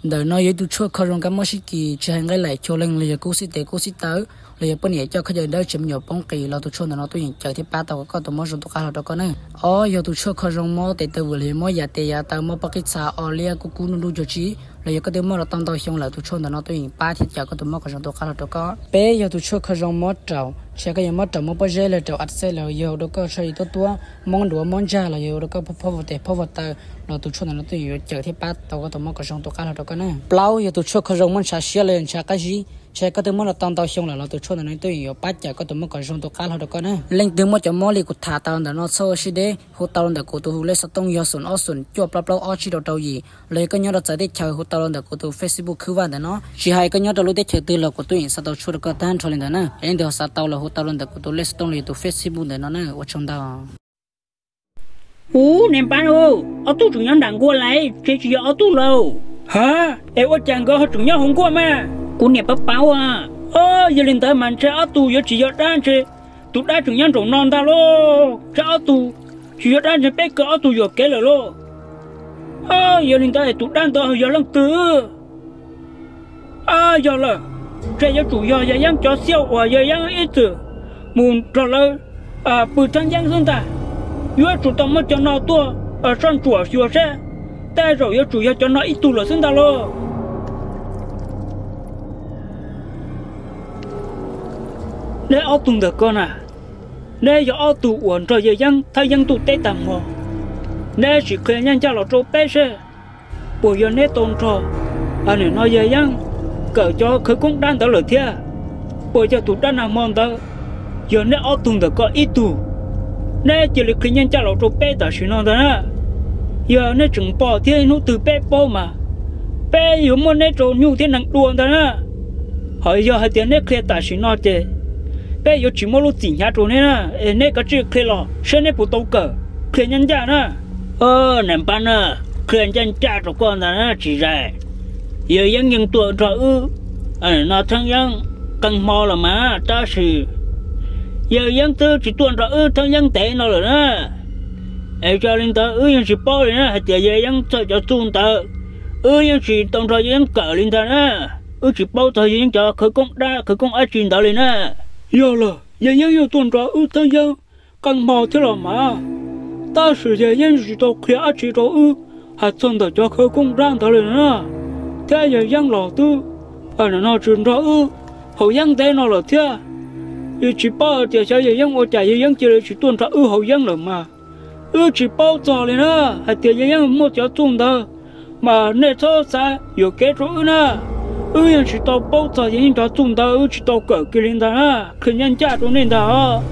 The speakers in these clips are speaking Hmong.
Ntawm no yog ib tug tshuaj kho zoo kab mob sib kis, tsis hais nqaij laim chaw leeg los yog kub xib tes kub xib taw, los yog poj niam coj khaub ncaws dawb tsis me nyuam poob qis los tus tshuaj ntawm no tuaj yeem cawm thiab pab tau kom koj tus mob zoo tus qab hlo rau koj na. Ob yog tus tshuaj kho zoo mob tes taw vwm los yog mob yav tes yav taw, mob pob qij txha, o liab kub kub nruj nruj cuag tsib, los yog koj twb mob los tau ntau xyoo lawm, tus tshuaj ntawm no tuaj yeem pab thiab cawm koj tus mob kom zoo tus qab hlo rau koj. Peb yog tus tshuaj kho zoo mob raum, tsis hais koj yuav mob raum mob pob zeb los raum a xej los yog ua rau koj tsho ib tuab tuab, mob nruav mob ntsag los yog ua rau koj phob phob vog tes phob vog taw, los tus tshuaj ntawm no tuaj yeem yuav cawm thiab pab tau koj tus mob kom zoo tus qab hlo rau koj na. Plaub yog tus tshuaj kho zoo mob ntshav siab los yog ntshav qab zib, tsis hais koj twb mob los tau ntau xyoo lawm los tus tshuaj ntawm no tuaj yeem yuav pab cawm koj tus mob kom zoo tus qab hlo rau koj na. Leej twg muaj cov mob li kuv tham tau ntawm no txhob ua siab deb, hu tau los ntawm kuv tus hu lej xov tooj yog xoom ob xoom cuaj plaub plaub ob tsib rau rau yim, los yog koj nyob rau txawv teb chaws hu tau los ntawm kuv tus Facebook khwb vaj ntawm no. Tsis hais koj nyob rau lub teb chaws twg los kuv tuaj yeem xa tau tshuaj rau koj tag nrho li ntawd na. Es leej twg ho xav tau los hu tau los ntawm kuv tus lej xov tooj los yog tus Facebook ntawm no na. Ua tsaug ntau. Ub, niam npab, ob tug tseem nyob nram nkuaj lawm, tsis yog ob tug lauj. Ha, es ua cas nkawd ho tseem nyob hauv nkuaj mas? Kuv niam paub paub a. Yog li ntawd mas ntshe ob tug yuav tsis yog dab, ntshe tus dab tseem nyob nraum no ntag lauj. Ntshe ob tug tsis yog dab, ntshe peb kaw ob tug yuam kev lawm lauj. Yog li ntawd es tus dab ntawd ho yog leej twg? Yog lawm, ntshe yuav tsum yog yawg Yeeb cov xiaj uas yawg Yeeb ib txwm mus nrog lawv pw thaj yeeb xwb ntag. Yuav tsum tau muab cov no tuaj soj ntsuam xyuas seb, tej zaum yuav tsum yog cov no ib tug lawm xwb ntag lauj. Neb ob tug ntawm ko na, neb yog ob tug uas nrog yawg Yeeb thaj yeeb ntuj teb tag hmo. Neb sim qhia ncaj ncaj los rau peb seb, puas yog neb tau nrog nim no yawg Yeeb kawm cov khawv koob dab ntawd lawm thiab? Puas yog tus dab nag hmo ntawd yog neb ob tug ntawm ko ib tug? Neb cia li qhia ncaj ncaj los rau peb tam sim no ntag na. Yog neb tseem npog thiab hnub twg peb paub mas peb yuav muab neb rau nyuj thiab nees dua ntag na. Ho yog hais tias neb qhia tam sim no ces peb yuav tsis muab lub txim hnyav rau neb na. Es neb kav tsij qhia los seb neb puas tau kawm, qhia ncaj ncaj na. Niam npab na, qhia ncaj ncaj rau koj ntag na tsis zais. Yawg Yeeb yeej tuaj nrog wb no thaj yeeb qee hmo los mas, tab sis yawg Yeeb twb tsis tuaj nrog wb thaj yeeb ntev no lawm na. Es yog li ntawd wb yeej tsis paub li na hais tias yawg Yeeb txawj cov txuj ntawd, wb yeej tsis tau nrog yawg Yeeb kawm li ntag na. Wb tsis paub txog yawg Yeeb cov khawv koob dab khawv koob dab tsi ntawd li na. Yog lawm, yawg Yeeb yeej tuaj nrog wb thaj yeeb qee hmo thiab los mas, tab sis yawg Yeeb tsis tau qhia dab tsi rau wb hais txog ntawm cov khawv koob dab ntawd li na. Thiab yawg Yeeb los twb no tsis nrog wb haus yeeb ntev no lawm thiab. Wb tsis paub tias xyov yawg Yeeb ua cas yawg Yeeb cia li tsis tuaj nrog wb haus yeeb lawm mas. Wb tsis paub txog li na hais tias yawg Yeeb muaj cov txuj ntawd, mas nej txhob xav yuam kev rau wb na. Wb yeej tsis tau paub txog yawg Yeeb cov txuj ntawd, wb tsis tau kawm kiag li ntag na, qhia ncaj ncaj rau nej ntag os.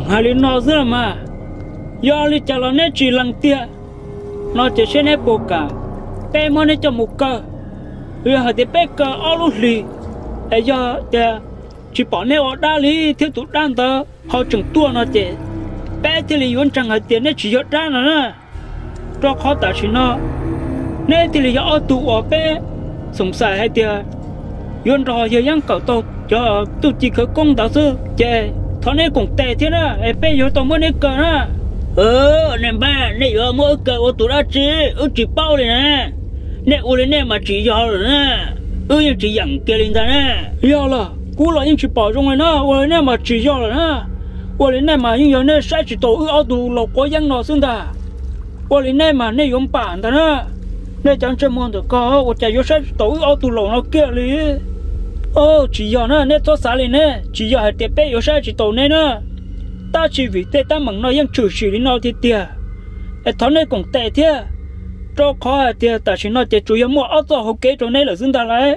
Hais li no xwb los mas, yog li cas los neb tsis lees tiag no ces seb neb puas kam peb muab neb coj mus kaw. Yog hais tias peb kaw ob lub hlis, es yog tias tsis pom neb ua dab li thiab tus dab ntawd ho tseem tuaj no ces peb thiaj li yuav ntseeg hais tias neb tsis yog dab no na. Rau qhov tam sim no neb thiaj li yog ob tug uas peb xoom xaim hais tias yuav nrog yawg Yeeb kawm tau cov txuj ci khawv koob ntawd xwb, ces thov neb koom tes thiab na, es peb yuav tau muab neb kaw na. Nej npab, nej yuav muab wb kaw ua tus dab tsi? Wb tsis paub li na. Nej ua li nej mas tsis yog lawm na, wb yeej tsis yeem kiag li ntag na. Yog los kuv los yeej tsis pom zoo li na, ua li nej mas tsis yog lawm na. Ua li nej mas yeej yog nej saib tsis taus wb ob tug laus quav yeeb no xwb ntag. Ua li nej mas nej yuav npam ntag na. Nej cov ntsej muag ntawm ko ua cas yuav saib tsis taus wb ob tug laus no kiag li? Tsis yog na, nej txhob xav li ne, tsis yog hais tias peb yuav saib tsis taus neb na. Tab sis vim tej teeb meem no yeej tshwm sim li no tiag tiag, es thov nej koom tes thiab, rau qhov hais tias tam sim no ces tsuas yog muaj ob txoj hauv kev rau neb lawm xwb ntag lauj.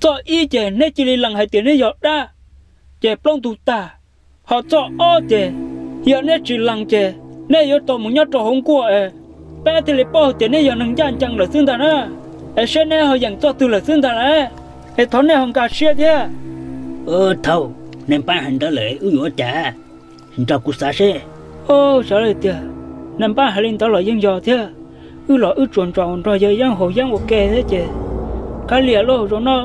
Txoj ib ces neb cia li lees hais tias neb yog dab, ces plaub ntug tag. Ho txoj ob ces yog neb tsis lees ces neb yuav tau mus nyob rau hauv nkuaj es peb thiaj li paub hais tias neb yog neeg ncaj ncees lawm xwb ntag na. Es seb neb ho yeem txoj twg lawm xwb ntag lauj. Es thov nej ho nkag siab thiab. Thaum nej npab hais ntawd lawm wb yuav ua cas? Nrog kuv xav seb. Xav li tias nej npab hais li ntawd los yeej yog thiab. Wb los wb tsuas nrog nrog yawg yeeb haus yeeb ua ke thiab ces kav liam lauj, zaum no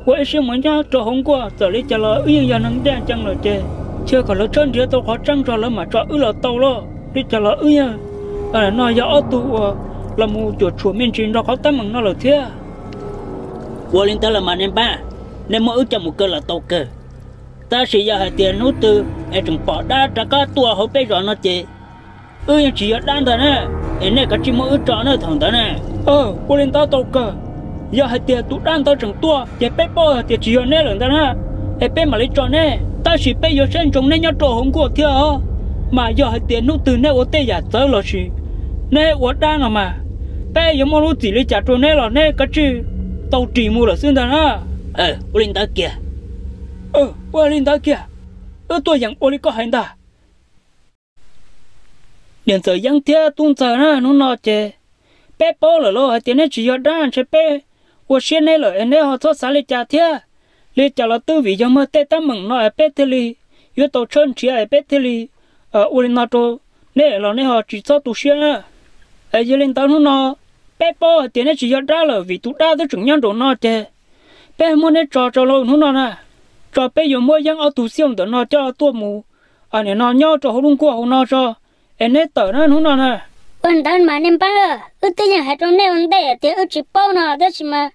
ua ib siab mus nyob rau hauv nkuaj, txawm li cas los wb yeej yog neeg ncaj ncees lawm ces cia kom lawv tshawb nrhiav tau qhov tseeb tso lawv mam tso wb los tau lauj. Li cas los wb yeej no yog ob tug uas los mus cuam tshuam me ntsis nrog qhov teeb meem no lawm thiab. Ua li ntawd los mas nej npab, nej muab wb coj mus kaw los tau kawg. Tab sis yog hais tias hnub twg es tseem pom dab rov qab tuaj hauv peb zos no ces wb yeej tsis yog dab ntag na, es nej kav tsij muab wb tso na thaum ntawd na. Ua li ntawd tau kawg. Yog hais tias tus dab ntawd tseem tuaj ces peb paub hais tias tsis yog neb lawm ntag na, es peb mam li tso neb. Tab sis peb yuav saib ntsoov neb nyob rau hauv nkuaj thiab os, mas yog hais tias hnub twg neb ua tej yam txawv los sis neb ua dab no mas, peb yuav muaj lub txim li cas rau neb los neb kav tsij tau ris mus lawm xwb ntag na. Ua li ntawd kiag. Ua li ntawd kiag, wb tuaj yeem ua li koj hais ntag. Niam ntxawm Yeeb thiab tub ntxawg na, hnub no ces peb paub lawm lauj hais tias neb tsis yog dab, ntshe peb ua siab neb lawm es neb ho txhob xav li cas thiab. Li cas los twb vim yog muaj tej teeb meem no es peb thiaj li yuav tau tshawb nrhiav es peb thiaj li ua li no rau neb los neb ho tsis txhob tu siab na. Es yog li ntawd hnub no peb paub hais tias neb tsis yog dab lawm vim tus dab twb tseem nyob nraum no ces peb muab neb tso rau lauj hnub no na. Tso peb yuav muab Yeeb ob tug xiaj ntawm no coj tuaj mus nim no nyob rau hauv lub nkuaj hauv no tso, es neb tawm na hnub no na. Ua ntawd mas nej npab, wb twb yeej hais rau nej ua ntej tias wb tsis paub no tab sis mas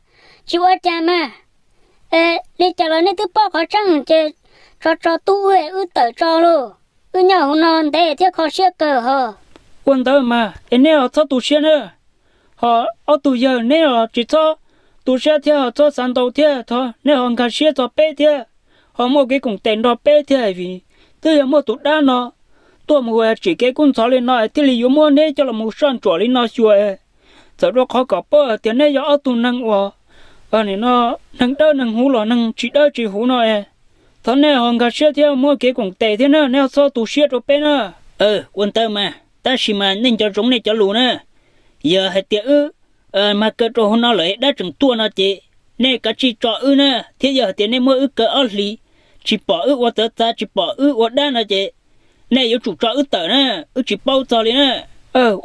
tsis ua cas mas. Li cas los nej twb paub qhov tseeb ces tso tso tub wb, wb tawm tso lauj. Wb nyob hauv no ntev thiab kho siab kawg hos. Ua ntawd mas es nej ho txhob tu siab na. Ho ob tug yawg neb los tsis txhob tu siab thiab ho txhob xav ntau thiab, thov nej ho nkag siab txog peb thiab, ho muaj kev koom tes nrog peb thiab vim twb yog muaj tus dab no tuaj mus tsim kev kub ntxhov li no es thiaj li yuav muab neb coj los mus soj ntsuam li no xyuas. Txawm rau qhov kom paub tias neb yog ob tug neeg uas nim no neeg dawb neeg huv los neeg tsis dawb tsis huv no es thov nej ho nkag siab thiab muaj kev koom tes thiab na, nej ho txhob tu siab rau peb na. Ua ntawd mas, tab sis mas nej nco ntsoov nej cov lus na. Yog hais tias wb mas kaw rau hauv no lawm es dab tseem tuaj no ces nej kav tsij tso wb na, thiab yog hais tias nej muab wb kaw ob hlis tsis pom wb ua txawv txav tsis pom wb ua dab no ces nej yuav tsum tso wb tawm na, wb tsis paub txog li na.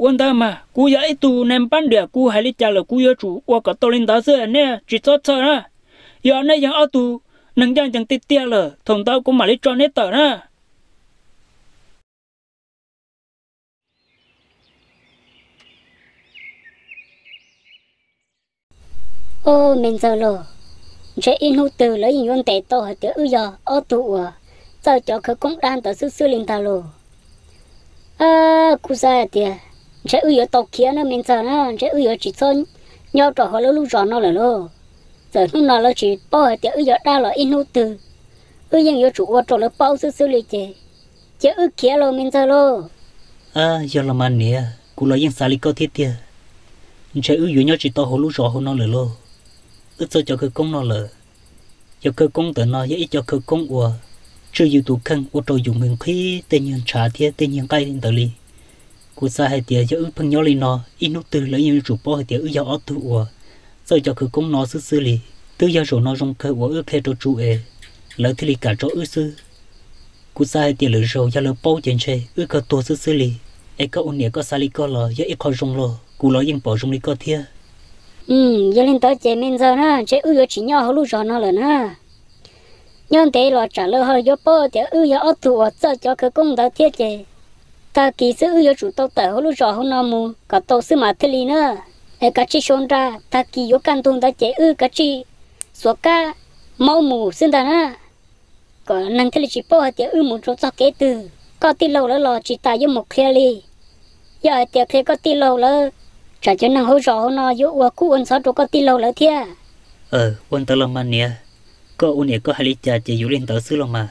Ua ntawd mas kuv yog ib tug neeg npab nriam, kuv hais li cas lawm kuv yuav tsum ua kom tau li ntawd xwb, nej tsis txhob txhawj na. Yog nej yeej ob tug neeg ncaj ncees tiag tiag lawm, thaum ntawd kuv mam li tso neb tawm na. Au, me ntxawg lauj, ntshe ib hnub twg lawv yeej yuav ntes tau hais tias wb yog ob tug uas txawj cov khawv koob dab ntawd xwb xwb li ntag lauj. Kuv xav hais tias ntshe wb yuav tau khiav na me ntxawg na, ntshe wb yuav tsis txhob nyob rau hauv lawv lub zos no lawm lauj. Txawm hnub no lawv tsis paub hais tias wb yog dab los ib hnub twg wb yeej yuav tsum ua rau lawv paub xwb xwb li ces cia wb khiav lauj me ntxawg lauj. Yog los mas niam, kuv los yeej xav li koj thiab tiag. Ntshe wb yuav nyob tsis tau hauv lub zos hauv no lawm lauj. Wb txawj cov khawv koob no lawm. Cov khawv koob ntawm no yog ib co khawv koob uas tswj yus tus kheej ua rau yus nqhis nqhis tej nyuag ntshav thiab tej nyuag nqaij li ntawd li. Kuv xav hais tias yog wb pheej nyob li no, ib hnub twg lawv yeej yuav tsum paub hais tias wb yog ob tug uas txawj cov khawv koob no xwb xwb li. Twb yog zaum no zoo kawg uas wb qhia rau tsu es lawv thiaj li kam tso wb xwb. Kuv xav hais tias lwm zaus yog lawv paub ces ntshe wb kawg tuag xwb xwb li. Es koj ua niam koj xav li koj los yog ib qho zoo los kuv los yeej pom zoo li koj thiab. Yog li ntawd ces me ntxawg na, ntshe wb yuav tsis nyob hauv lub zos no lawm na. Nyob ntev los tsam lawv ho yuav paub tias wb yog ob tug uas txawj cov khawv koob ntawd thiab ces tag kis xwb wb yuav tsum tau tawm hauv lub zos hauv no mus kom tau xwb mas thiaj li na. Es kav tsij sau nra, tag kis yuav kaj ntug ntawd ces wb kav tsij xuas kab maub mus xwb ntag na, kom neeg thiaj li tsis paub hais tias wb mus rau txoj kev twg. Koj tij laug lawv los tsis tas yuav mus qhia li. Yog hais tias qhia koj tij laug lawv, tsam cov neeg hauv zos hauv no yuav ua kub ua ntxhov rau koj tij laug lawv thiab. Ua ntawd los mas niam, koj ua niam koj hais li cas ces yuav li ntawd xwb los mas.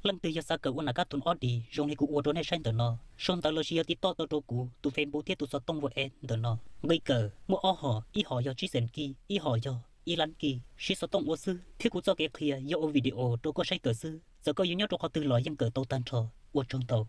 Leej twg yog xav kawm ua nas kab thum ob dis zoo li kuv ua rau nej saib ntawm no, sau ntawv los sis yog tiv toj tau rau kuv tus Facebook thiab tus xov tooj WhatsApp ntawm no. Nqi kawm muaj ob hom, ib hom yog tsib xees kij, ib hom yog ib lab kij. Siv xov tooj ua xwb thiab kuv txoj kev qhia yog ua video rau koj saib kawm xwb. Txawm koj yuav nyob rau qhov twg los yeej kawm tau tag nrho. Ua tsaug ntau.